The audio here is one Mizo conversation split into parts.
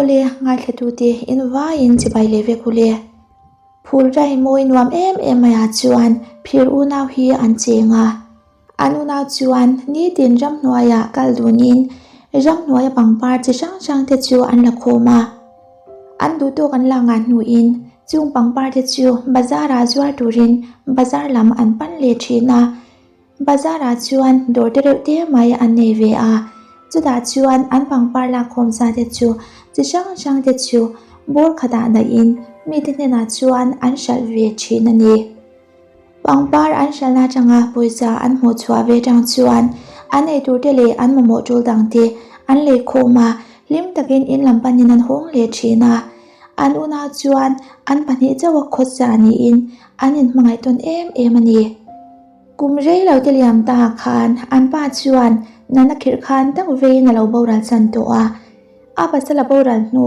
Awle, ngaithlatute in vaiin chibai leh vek u le. Phul rai mawi nuam em em maiah chuan phir unau hi an cheng a. An unau chuan nitin ramhnuaiah kal dunin ramhnuaia pangpar chi hrang hrang te chu an la khawm a. An duhtawk an lak ngah hnuin chung pangpar te chu bazar ah zuar turin bazar lam an pan leh thin a. Bazar ah chuan dawr te reuh te mai an nei ve a, chutah chuan an pangpar lakkhawm sa te chu chi hrang hrang te chu bawr khatah dahin mite hnenah chuan an hralh ve thin a ni. Pangpar an hralhna atanga pawisa an hmuh chhuah ve atang chuan an eitur te leh an mamawh tul dang te an lei khawm a, hlim takin in lam panin an hawng leh thin a. An unau chuan an pahnih chauha khawsa niin an inhmangaih tawn em em a ni. Kum rei lo te liam ta khan an pa chuan nana khirh khan tak veiin a lo boral chan tawh a. A pasal a boral hnu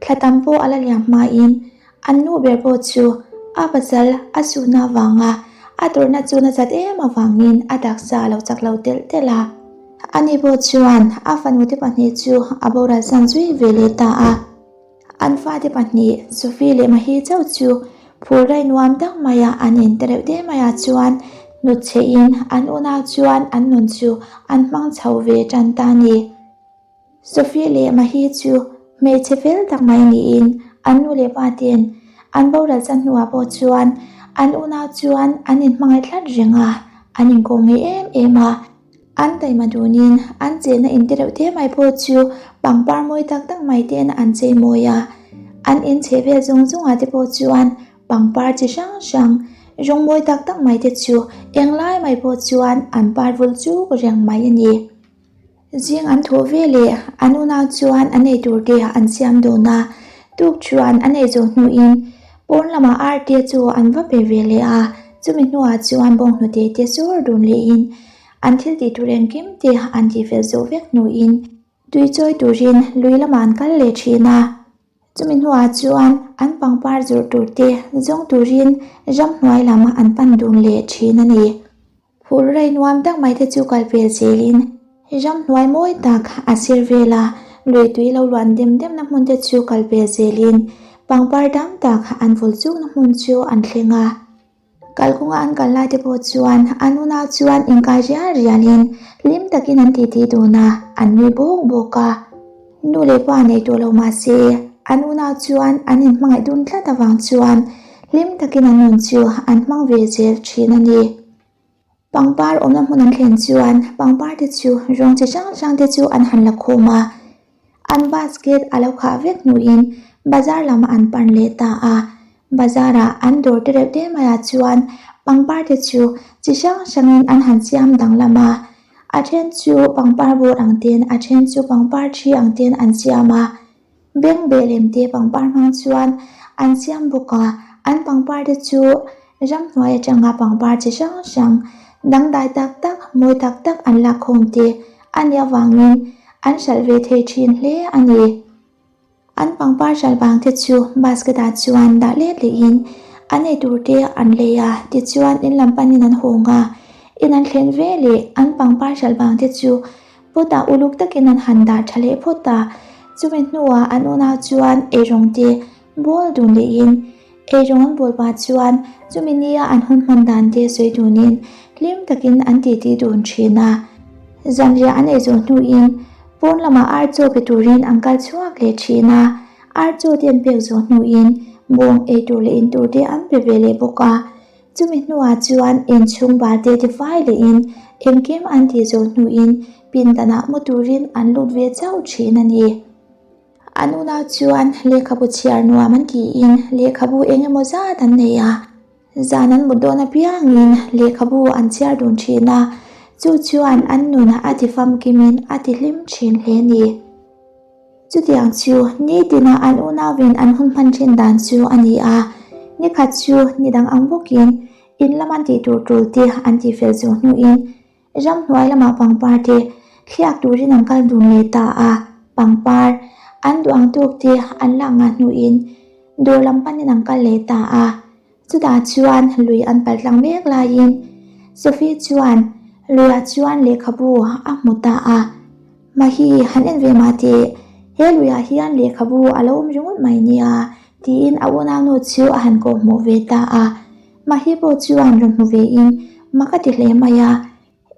thla tam pawh a la liam hmain An nu ber pawh chu a pasal a suhna avanga a tawrhna chu nasat em avangin a taksa a lo chak lo telh telh a. Ani pawh chuan a fanute pahnih chu a boral san zui ve leh ta a. An fate pahnih Sophie leh Mahi chauh chu phur rai nuam tak maia an in ta reuh te maiah chuan hnutchhehin an unau chuan an nun chu an hmang chho ve tan ta a ni. Sophie leh Mahi chu hmeichhe fel tak mai niin an nu leh pa ten an boral chan hnuah pawh chuan an unau chuan an inhmangaih tlat reng a, an inkawm ngei em em a. An taima dunin an chenna in te reuh te mai pawh chu pangpar mawi tak tak mai ten an chei mawi a, an in chheh vel zawng zawngah te pawh chuan pangpar chi hrang hrang rawng mawi tak tak mai te chu englai mai pawh chuan an par vul chuk reng mai a ni. Zing an thawh ve leh an unau chuan an ei tur te an siam dawn a, tuk chuan an ei zawh hnuin pawn lamah ar te chu an va pe ve leh a, chumi hnuah chuan bawnghnute te sawr dun lehin an thil tih tur engkim te an tih fel zawh vek hnuin tui chawi turin lui lamah an kal leh thin a. Chumi hnuah chuan an pangpar zawrh tur te zawng turin ramhnuai lam an pan dun leh thin a ni. Phur rei nuam tak mai te chu kal pel zelin ramhnuai mawi tak a sir vel a, lui tui lo luan dem dem na hmun te chu kal pel zelin pangpar dam tak an vul chukna hmun chu an thleng a. Kalkawnga an kal lai te pawh chuan an unau chuan inkai rial rialin hlim takin an titi dun a, an nui bawk bawk a. Nu leh pa nei tawh lo mah se an unau chuan an inhmangaih dun tlat avang chuan hlim takin an nun chu an hmang ve zel thin a ni. Pangpar awmna hmun an thlen chuan pangpar te chu rawng chi hrang hrang te chu an han la khawm a, an basket a lo khah vek hnuin bazar lam an pan leh ta a. Bazar ah an dawr te reuh te maiah chuan pangpar te chu chi hrang hrangin an han siam danglam a, a then chu pangpar bawr ang ten a then chu pangpar thi ang ten an siam a. Beng beh lem te pangpar hmang chuan an siam bawk a, an pangpar te chu ramhnuai atanga pangpar chi hrang hrang dangdai tak tak mawi tak tak an lakkhawm te a nih avangin an hralh ve thei thin hle a ni. An pangpar hralh vang te chu basket ah chuan dah let lehin an ei tur te an lei a, tichuan in lam panin an hawng a, in an thlen ve leh an pangpar hralh vang te chu Pawtah uluk takin an han dah tha leh phawt a, chumi hnuah an unau chuan eirawng te bawl dun lehin eirawng an bawl pah chuan chumi nia an hun hman dan te sawi dunin hlim takin an titi dun thin a. Zanriah an ei zawh hnuin pawn lamah ar chaw pe turin an kal chhuak leh thin a, ar chaw te an pek zawh hnuin bawng ei tur leh in tur te an pe ve leh bawk a. Chumi hnuah chuan inchhung balte tifai lehin engkim an tih zawh hnuin pindanah mu turin an lut ve chauh thin a ni. An unau chuan lehkhabu chhiar nuam an tiin lehkhabu eng emaw zat an nei a, zan an mut dawn apiangin lehkhabu an chhiar dun thin a, chu chuan an nun a ti famkimin a ti hlim thin hle a ni. Chutiang chu nitina an unauin an hun hman thin dan chu a ni a, nikhat chu nidang ang bawkin in lam an tih tur tul te an tih fel zawh hnuin ramhnuai lamah pangpar te thliak turin an kal dun leh ta a, pangpar an duh ang tawk te an lak ngah hnuin dawr lam panin an kal leh ta a, chutah chuan lui an pal tlang mek laiin Sophie chuan luiah chuan lehkhabu a hmu ta a. Mahi, han en ve mah teh. He luiah hian lehkhabu a lo awm ringawt mai nia, tiin a unaunu chu a han kawhhmuh ve ta a. Mahi pawh chuan rawn hmu vein, Mak a ti hle mai a,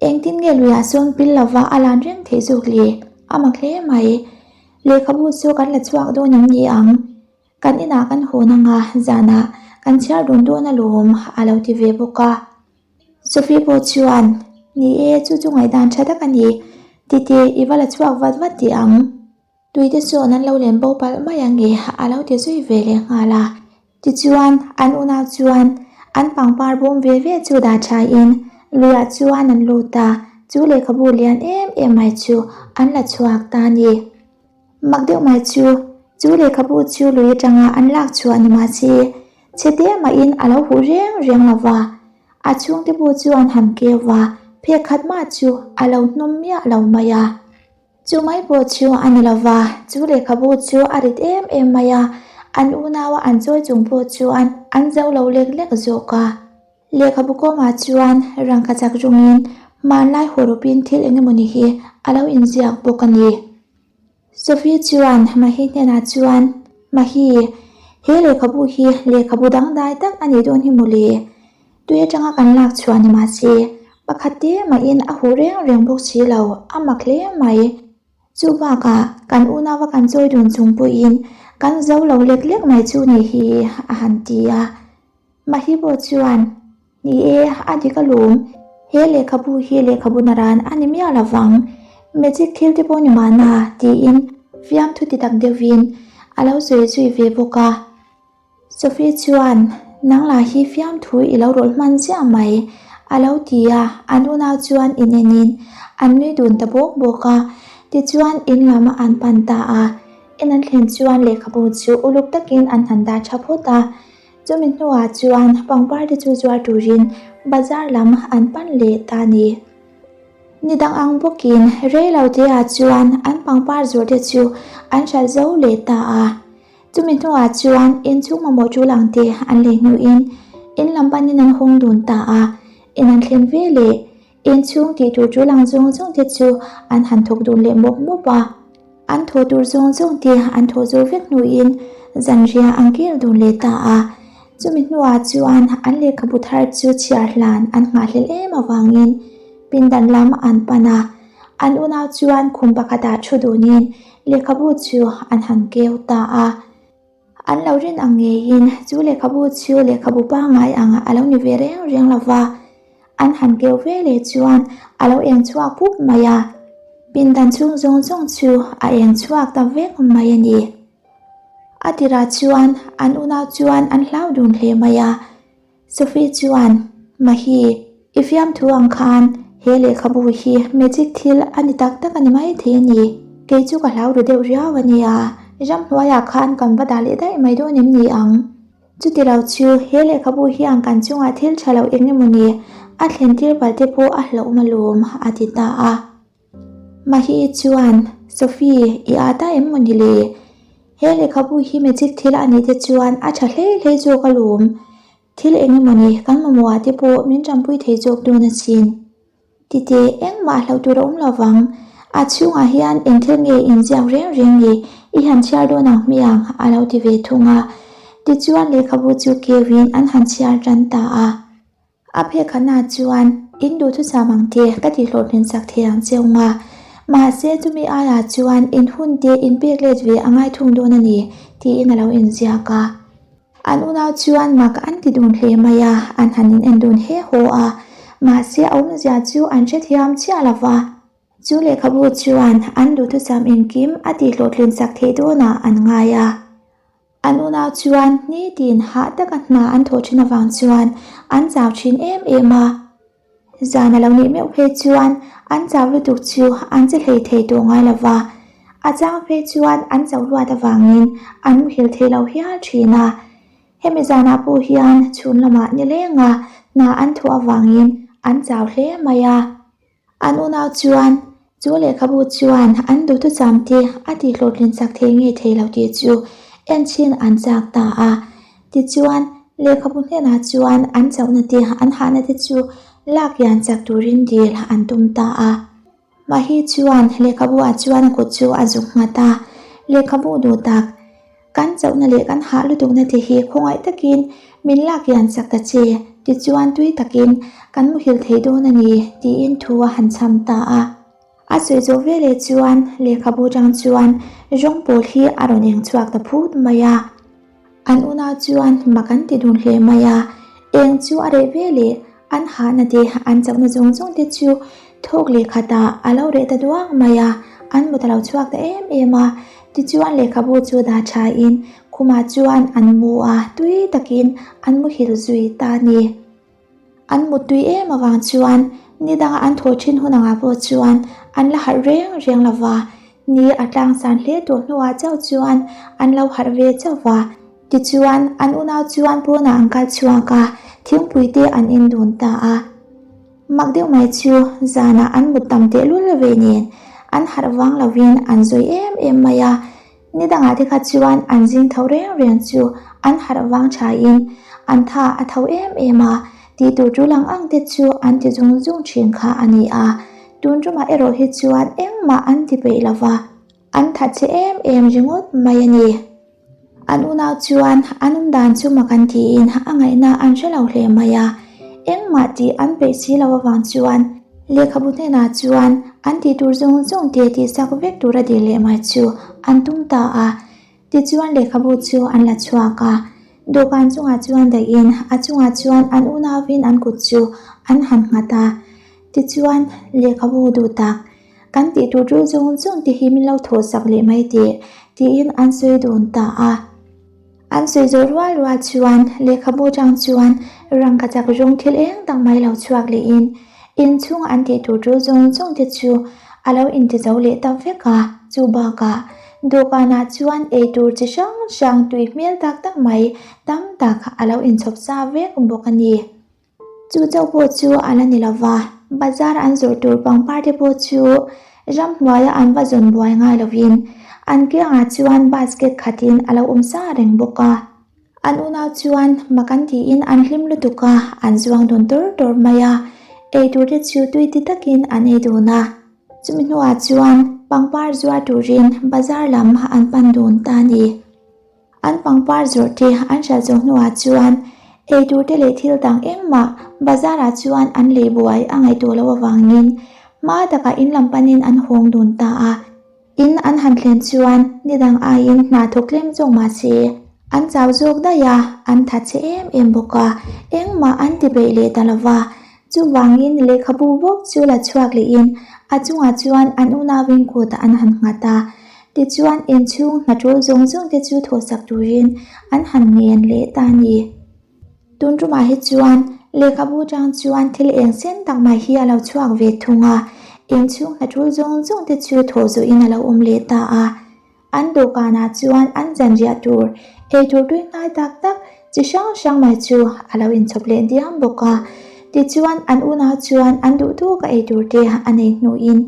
engtin nge luiah sawn pil lova a lan reng theih zawk le? A mak hle mai. Lehkhabu chu kan la chhuak dawn em ni ang? Kan inah kan hawn anga zanah kan chhiar dun dawn alawm, a lo ti ve bawk a. Sophie pawh chuan, Ni e, chu chu ngaihdan tha tak a ni. Titi, i va la chhuak vat vat tih ang. Tuite sawn an lo len bo palh mai ang e, a lo ti zui ve leh nghal a. Tichuan, an unau chuan an pangpar bawm ve ve chu dah thain luiah chuan an lut a, chu lehkhabu lian em em mai chu an la chhuak ta a ni. Mak deuh mai chu, chu lehkhabu chu lui atanga an lak chhuah ni mahse, chhe te mahin a lo huh reng reng lo va. A chhungte pawh chu an han keu va, phek khat mah chu a lo hnawm miah lo mai a. Chu mai pawh chu a ni lo va, chu lehkhabu chu a rit em em mai a, an unaua an chawi chung pawh chuan an zo lo lek lek zawk a. Lehkhabu kawngah chuan rangka chak rungin hmanlai hawrawpin thil eng emawni hi a lo inziak bawk a ni. Sophie chuan Mahi hnenah chuan, Mahi, he lehkhabu hi lehkhabu dangdai tak a nih dawn hi mawle. Tui atanga kan lak chhuah ni mahse, pakhat te mahin a huh reng reng bawk si lo, a mak hle mai. Chu bakah kan unauva kan chawi dun chung pawhin kan zo lo lek lek mai chu ni hi, a han ti a. Mahi pawh chuan, Ni e, a dik alawm. He lehkhabu hi lehkhabu naran a ni miah lo vang. Magic thil te pawh ni mahna, tiin fiamthu ti tak deuhin a lo sawi zui ve bawk a. Sophie chuan, Nang lah hi fiamthu i lo rawlh hman chiah mai, a lo ti a, an unau chuan inenin an nui dun ta bawk bawk a. Tichuan in lam an pan ta a. In an thlen chuan lehkhabu chu uluk takin an han dah tha phawt a. Chumi hnuah chuan pangpar te chu zuar turin bazar lam an pan leh ta a ni. Ni dang ang bawkin rei lo teah chuan an pangpar zawrh te chu an hralh zo leh ta a. Chumi hnuah chuan inchhung mamawh tul ang te an lei hnuin in lam panin an hawng dun ta a. In an thlen ve leh inchhung tih tur tul ang zawng zawng te chu an han thawk dun leh mawp mawp a. An thawh tur zawng zawng te an thawh zawh vek hnuin zanriah an kil dun leh ta a. Chumi hnuah chuan an lehkhabu thar chu chhiar hlan an nghahhlelh em avangin pindan lam an pan a. An unau chuan khum pakhatah thu dunin lehkhabu chu an han keu ta a. An lo rin ang ngeiin chu lehkhabu chu lehkhabu pangngai ang a lo ni ve reng reng lo va, an han keu ve leh chuan a lo eng chhuak pup mai a, pindan chhung zawng zawng chu a eng chhuak ta vek mai a ni. A tirah chuan an unau chuan an hlau dun hle mai a. Sophie chuan, Mahi, i fiamthu ang khan he lehkhabu hi magic thil a ni tak tak a ni mai thei a ni. Kei chu ka hlau ru deuh riau a nia, ramhnuaiah khan kan va dah leh daih mai dawn em ni ang? Chuti lo chu he lehkhabu hian kan chungah thil tha lo eng emaw ni a thlen tir palh te pawh a hlauhawm alawm, a ti ta a. Mahi chuan, Sophie, i ât a em maw ni le? He lehkhabu hi magic thil a nih te chuan a tha hlei hlei zawk alawm. Thil eng emaw ni kan mamawhah te pawh min tanpui thei zawk dawn asin. Tite, engmah hlauh tur a awm lo vang. A chhungah hian eng thil nge inziak reng reng ni i han chhiar dawn ang hmiang a lo ti ve thung a. Tichuan lehkhabu chu keuin an han chhiar tan ta a. A phekhatna chuan in duhthusam ang te ka tih hlawhtlin sak thei ang che ung a, mahse chumi aiah chuan in hun te in pek let ve a ngai thung dawn a ni tiin a lo inziak a. An unau chuan mak an ti dun hle mai a, an han in en dun he haw a, mahse a awmzia chu an hrethiam chiah lo va. Chu lehkhabu chuan an duhthusam engkim a tih hlawhtlin sak theih dawnah an ngai a. An unau chuan nitin hah taka hna an thawh thin avang chuan an chau thin em em a. Zan a lo nih meuh phei chuan an chau lutuk chu an che hlei thei tawh ngai lo va. A chang phei chuan an chauh luat avangin an muhil thei lo hial thin a. Hemi zanah pawh hian chhun lamah nilenga hna an thawh avangin an chau hle mai a. An unau chuan chu lehkhabu chuan an duhthusam te a tihhlawhtlin chak thei nge thei lo tih chu enchhin an chak ta a. Tichuan, lehkhabu hnenah chuan an chauhna te an hahna te chu lak lian chak turin dil an tum ta a. Mahi chuan lehkhabu ah chuan a kut chu a zuk nghat a. Lehkhabu duh tak, kan chauhna leh kan hah lutukna te hi khawngaih takin min lak lian chak ta che, tichuan tui takin kan muhil thei dawn a ni, tiin thu a han chham ta a. A sawi zawh veleh chuan lehkhabu tang chuan rawng pawl hi a rawn eng chhuak ta phut mai a. An unau chuan mak an ti dun hle mai a, eng chu a reh ve leh an hahna te an chauhna zawng zawng te chu thawk leh khatah a lo reh ta duang mai a, an mut a lo chhuak ta em em a. Tichuan lehkhabu chu dah thain khumah chuan an mu a, tui takin an muhil zui ta a ni. An muttui em avang chuan ni danga an thawh thin hun angah pawh chuan an la harh reng reng lo va, ni a tlang san hle tawh hnuah chauh chuan an lo harh ve chauh va. Tichuan, an unau chuan pawnah an kal chhuak a, thingpui te an en dun ta a. Mak deuh mai chu zanah an mut tam tehlul ve nen an harh vang lovin an zawi em em mai a. Ni dangah te kha chuan an zing tho reng reng chu an harh vang thain an tha a tho em em a, tih tur tul ang ang te chu an ti zung zung thin kha a ni a. Tun tumah erawh hi chuan engmah an ti peih lo va, an tha che em em ringawt mai a ni. An unau chuan an awm dan chu mak an tiin a ngaihna an hre lo hle mai a, engmah tih an peih si lo avang chuan Lehkhabu hnenah chuan an tih tur zawng zawng te tihsak vek tura dil leh mai chu an tum ta a. Tichuan lehkhabu chu an la chhuak a, dawhkan chungah chuan dahin a chungah chuan an unauin an kut chu an han nghat a. Tichuan lehkhabu duh tak, Kan tih tur tul zawng zawng te hi min lo thawhsak leh mai teh, tiin an sawi dun ta a. An sawi zawh rual rual chuan lehkhabu tang chuan rangka chak rawng thil eng tak mai lo chhuak lehin inchhunga an tih tur tul zawng zawng te chu a lo inti zo leh ta vek a. Chu bakah dawhkanah chuan eitur chi hrang hrang tui hmel tak tak mai tam tak a lo inchhawp sa vek bawk a ni. Chu chauh pawh chu a la ni lo va, bazar an zawrh tur pangpar te pawh chu ramhnuaia an va zawn buai ngai lovin an kiangah chuan basket khatin a lo awm sa reng bawk a. An unau chuan mak an tiin an hlim lutuk a, an zuang dun tawr tawr mai a, eitur te chu tui ti takin an ei dun a. Chumi hnuah chuan pangpar zuar turin bazar lam an pan dun ta a ni. An pangpar zawrh te an hriat zawh hnuah chuan eitur te leh thil dang engmah bazar ah chuan an lei buai a ngaih tawh loh avangin hma takah in lam panin an hawng dun ta a. In an han thlen chuan ni dang aiin hna thawk tlem zawk mah se an chau zawk daih a, an that che em em bawk a, engmah an ti peih leh ta lo va. Chuvangin lehkhabu bawk chu la chhuak lehin a chungah chuan an unauin kut an han nghat a. Tichuan inchhung hna tul zawng zawng te chu thawhsak turin an han ngen leh ta a ni. Tun tumah hi chuan lehkhabu tang chuan thil eng sen tak mai hi a lo chhuak ve thung a, inchhung hna tul zawng zawng te chu thawh zawhin a lo awm leh ta a. An dawhkanah chuan an zanriah tur eitur tui hnai tak tak chi hrang hrang mai chu a lo inchhawp leh diam bawk a. Tichuan an unau chuan an duh tawka eitur te a nei hnuin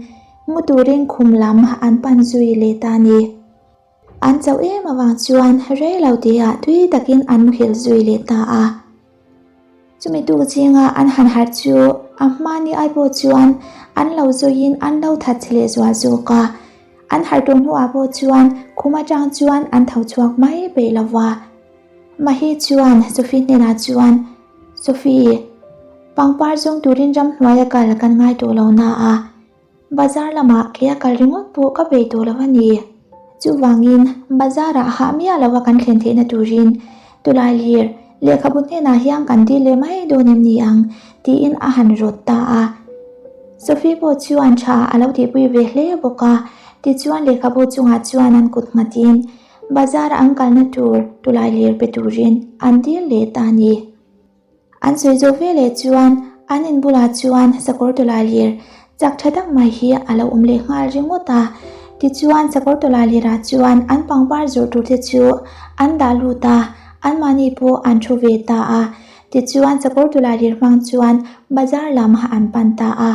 Mu turin khum lam an pan zui leh ta ni. An chauh em avang chuan rei lo tihah tui takin an muhil zui leh ta a. Chumi tuk zinga an han harh chu a hmani ai pawh chuan an lo zawiin an lo that che leh zual zawk a. An harh tawh hnuah pawh chuan khum atang chuan an tho chhuak mai peih lo va. Mahi chuan Sophie hnenah chuan, Sophie, pangpar zawng turin ramhnuaia kal kan ngai tawh lo na a, bazar lamah kei a kal ringawt pawh ka bei tawh lo a ni. Chuvangin bazar ah hah miah lova kan thlen theihna turin tulai lir lehkhabu hnenah hian kan dil leh mai dawn em ni ang tiin a han rawt ta a. Sophie pawh chuan tha a lo tihpui ve hle bawk a, tichuan lehkhabu chungah chuan an kut nghatin Bazar an kalna tur tulai lir pe turin an dil leh ta a ni. An sawi zawh ve leh chuan an in bulah chuan sakawr tawlai lir chak tha tak mai hi a lo awm leh nghal ringawt a. Tichuan sakawr tawlai lirah chuan an pangpar zawrh tur te chu an dah lut a, anmahni pawh an thu ve ta a. Tichuan sakawr tawlai lir hmang chuan bazar lam an pan ta a.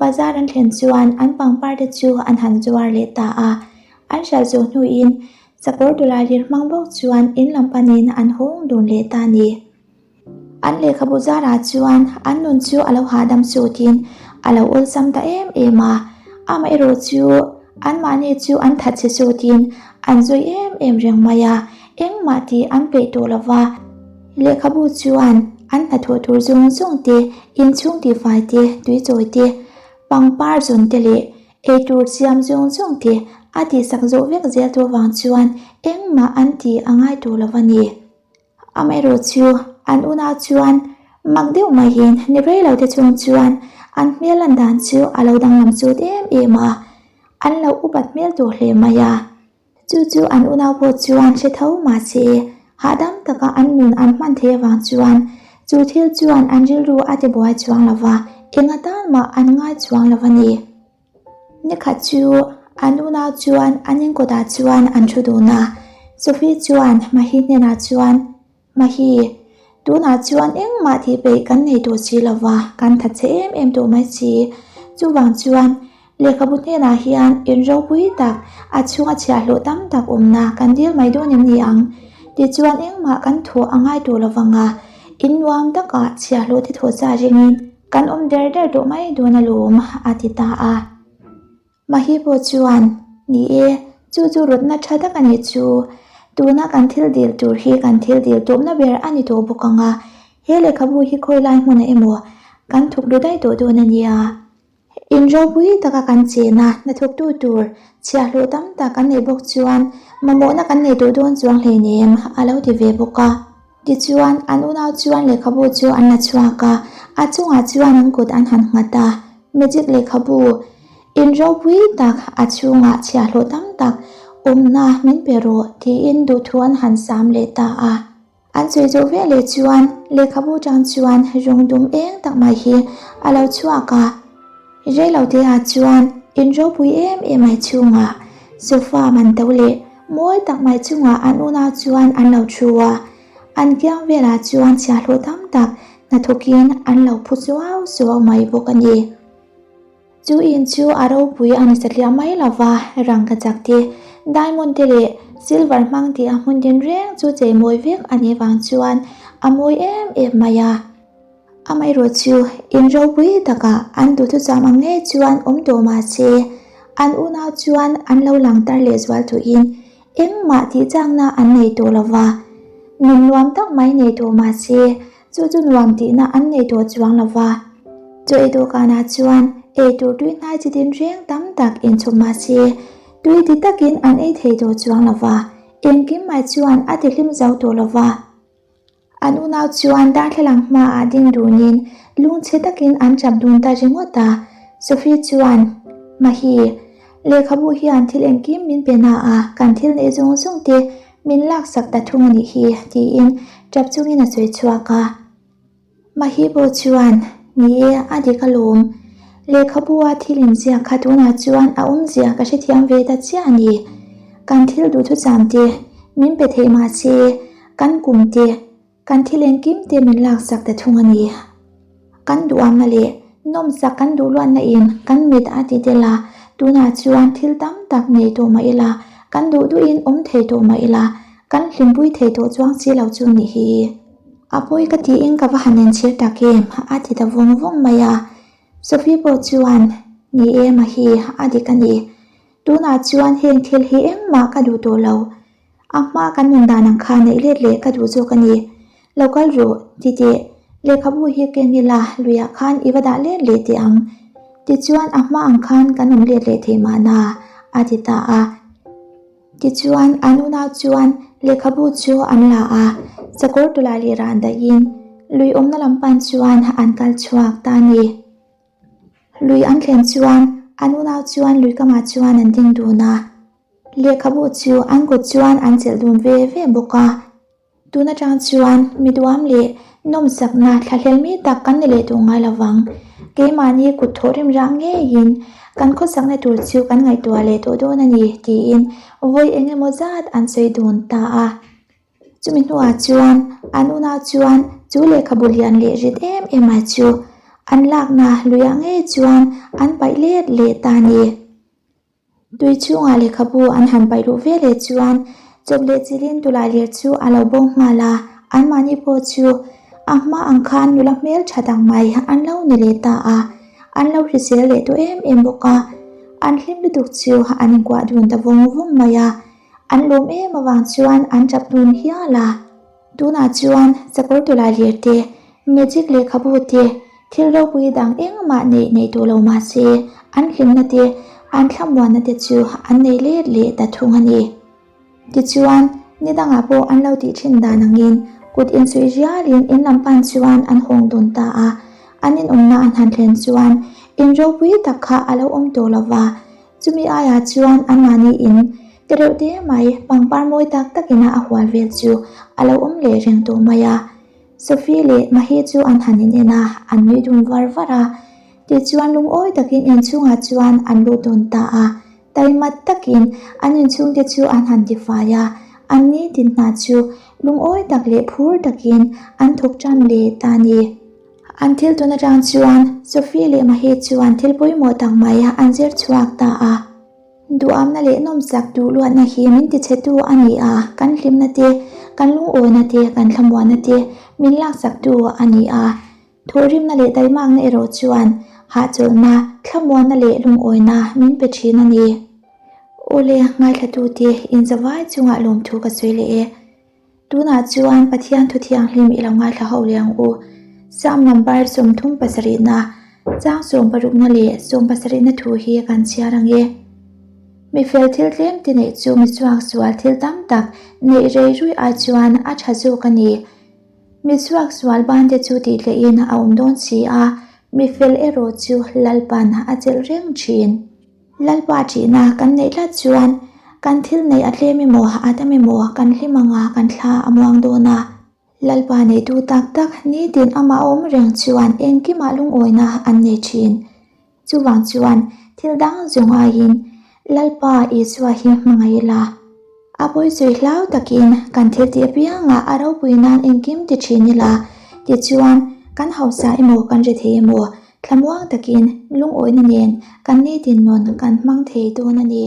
Bazar an thlen chuan an pangpar te chu an han zuar leh ta a. An hriat zawh hnuin sakawr tawlai lir hmang bawk chuan in lam panin an hawng dun leh ta a ni. An lehkhabu zarah chuan an nun chu a lo hahdam sutin a lo awlsam ta em em a, amaherawh chu. Anmahni chu an thatchhe sawtin an zawi em em reng mai a, engmah tih an peih tawh lo va. Lehkhabu chuan an hnathawh tur zawng zawng te, inchhung tihfai te, tuichawi te, pangpar zawn te leh eitur siam zawng zawng te a tihsak zawh vek zel tawh vang chuan engmah an tih a ngai tawh lo a ni. Amaherawh chu an unau chuan mak deuh maiin ni rei lo te chhung chuan an hmel lan dan chu a lo danglam chut em em a, an lo upat hmel tawh hle mai a. Chu chu an unau pawh chuan hre tho mahse hahdam taka an nun an hman theih avang chuan chu thil chuan an rilru a ti buai chuang lo va, eng atan mah an ngai chuang lo a ni. Nikhat chu an unau chuan an inkawtah chuan an thu dun a, Sophie chuan Mahi hnenah chuan, Mahi, tunah chuan engmah tih peih kan nei tawh si lo va, kan that che em em tawh mai si. Chuvang chuan lehkhabu hnenah hian in ropui tak a chhunga chhiahhlawh tam tak awmna kan dil mai dawn em ni ang? Tichuan engmah kan thawh a ngai tawh lo vang a, in nuam takah chhiahhlawh te thawh sa ringin Kan awm der der tawh mai dawn alawm, a ti ta a. Mahi pawh chuan, Ni e, chu chu rawtna tha tak a nih chu. Tuna kan thil dil tur hi kan thil dil tawpna ber a ni tawh bawk ang a, he lehkhabu hi khawi lai hmunah emaw kan thuk ru daih tawh dawn a nia. In ropui taka kan chen a, hnathawktu tur chhiahhlawh tam tak kan neih bawk chuan mamawhna kan nei tawh dawn chuang hleinem, a lo ti ve bawk a. Tichuan, an unau chuan lehkhabu chu an la chhuak a, a chungah chuan an kut an han nghat a. Magic lehkhabu in ropui tak a chhungah chhiahhlawh tam tak awmna min pe rawh tiin duhthu an han sam leh ta a. An sawi zawh ve leh chuan lehkhabu tang chuan rawng dum eng tak mai hi a lo chhuak a. Reiloteah chuan in ropui em em mai chhungah sofa man to leh mawi tak mai chungah an unau chuan an lo thu a, an kiang velah chuan chhiahhlawh tam tak hnathawkin an lo phu suau suau mai bawk a ni. Chu in chu a ropui a ni satliah mai lova, rangkachak te, diamond te leh silver hmang tih a hmun din reng chu cheimawi vek a nih vang chuan a mawi em em mai a. Amaherawh chu in ropui takah an duhthusam ang ngei chuan awm tawh mah se, an unau chuan an lo lang tar leh zual thuin engmah tih chakna an nei tawh lo va. Nun nuam tak mai nei tawh mah se, chu chu nuam tihna an nei tawh chuang lo va. Chaw ei dawhkanah chuan ei tur tui hnai chi tinreng tam tak inchhawp mah se, tui ti takin an ei thei tawh chuang lo va, engkim mai chuan a tihlim zo tawh lo va. An unau chuan darthlalang hmaah ding dunin lungchhe takin an chap dun ta ringawt a. Sophie chuan, Mahi, lehkhabu hian thil engkim min pe na a, kan thil neih zawng zawng te min laksak ta thung a nih hi, tiin tap chungin a sawi chhuak a. Mahi pawh chuan, Ni e, a dik alawm. Lehkhabu-a thil inziak kha tunah chuan a awmzia ka hrethiam ve ta chiah a ni. Kan thil duhthucham te min pe thei mah se, kan kum te, kan thil engkim te min laksak ta thung a ni. Kan duhamna leh nawmsak kan duh luatna in kan mit a ti tel a, tunah chuan thil tam tak nei tawh mah ila, kan duh duhin awm thei tawh mah ila, kan hlimpui thei tawh chuang si lo chu nih hi. A pawi ka tiin ka va han enchhir tak em? a ti ta vawng vawng mai a. Sophie pawh chuan, Ni e Mahi, a dik a ni. Tunah chuan heng thil hi engmah ka duh tawh lo. A hma kan nun dan ang kha neih let leh ka duh zawk a ni. Lo kal rawh, ti teh. Lehkhabu hi keng ila luiah khan i va dah let leh teh ang. Tichuan a hma ang khan kan awm let leh thei mahna, a ti ta a. Tichuan an unau chuan lehkhabu chu an la a, sakawr tula leh ran dahin lui awmna lam pan chuan an kal chhuak ta a ni. Lui an thlen chuan an unau chuan lui kamah chuan an ding dun a, lehkhabu chu an kut chuan an chelh dun ve ve bawk a. Tun atang chuan mi duam leh nawmsakna thlahlel mi tak kan ni leh duh ngai lo vang. Keimahni kut thawh rim rang ngeiin kan khawsakna tur chu kan ngaihtuah leh tawh dawn a ni tiin vawi eng emaw zat an sawi dun ta a. Chumi hnuah chuan an unau chuan chu lehkhabu lian leh rit em em mai chu an lakna luiah ngei chuan an paih let leh ta a ni. Tui chhungah lehkhabu an han paih luh ve leh chuan chawp leh chilhin tulai lir chu a lo bo nghal a, anmahni pawh chu a hma ang khan nula hmel tha tak mai an lo ni leh ta a, an lo hrisel leh tawh em em bawk a. An hlim lutuk chu an inkuah dun ta vawng vawng mai a, an lawm em avang chuan an tap dun hial a. Tunah chuan sakawr tawlai lir te, magic lehkhabu te, thil ropui dang engmah neih nei tawh lo mah se, an hlimna te, an thlamuanna te chu an nei let leh ta thung a ni. Tichuan, ni dangah pawh an lo tih thin dan angin kut insuih rialin in lam pan chuan an hawng dawn ta a. An inawmna an han thlen chuan in ropui tak kha a lo awm tawh lo va, chumi aiah chuan anmahni in te reuh te mai pangpar mawi tak takina a hual vel chu a lo awm leh reng tawh mai a. Sophie leh Mahi chu an han inen a, an nui dun var var a. Tichuan lungawi takin inchhungah chuan an lut dawn ta a. Taimat takin an inchhungte chu an han tifai a, an nitin hna chu lungawi tak leh phur takin an thawk tan leh ta a ni. An thil tun atang chuan Sophie leh Mahi chuan thil pawimawh tak mai an zir chhuak ta a. Duhamna leh nawmsak duh luatna hi min tichhetu a ni a, kan hlimna te, kan lungawina te, kan thlamuanna te min laksaktu a ni a. Thawhrimna leh taimakna erawh chuan hahchawlhna, thlamuanna leh lungawina min pe thin a ni. Awle, ngaithlatute inzavai chungah lawmthu ka sawi leh e. Tunah chuan Pathian thu thianghlim i lo ngaithla ho leh ang u. Psalm number 30 pasarihna, chang sawmparukna leh sawmpasarihna thu hi kan chhiar ang e. Mi fel thil tlem ti neih chu mi chhuak sual thil tam tak neih rei rui ai chuan a tha zawk a ni. Mi chhuak sual ban te chu tih tlehin a awm dawn si a, mi fel erawh chu Lalpan a chelh reng thin. Lalpa ṭihna kan neih tlat chuan kan thil neih a tlem emaw a tam emaw kan hlim anga kan thla a muang dawn a. Lalpa neitu tak tak nitin amah awm reng chuan engkimah lungawina an nei thin. Chuvang chuan thil dang zawng aiin Lalpa Isua hi hmangaih ila. A pawisawi hlau takin kan thil tih apiangah a ropui nan engkim ti thin ila, tichuan kan hausa emaw kan ri thei emaw thlamuang takin lungawina nen kan nitin nun kan hmang thei dawn a ni.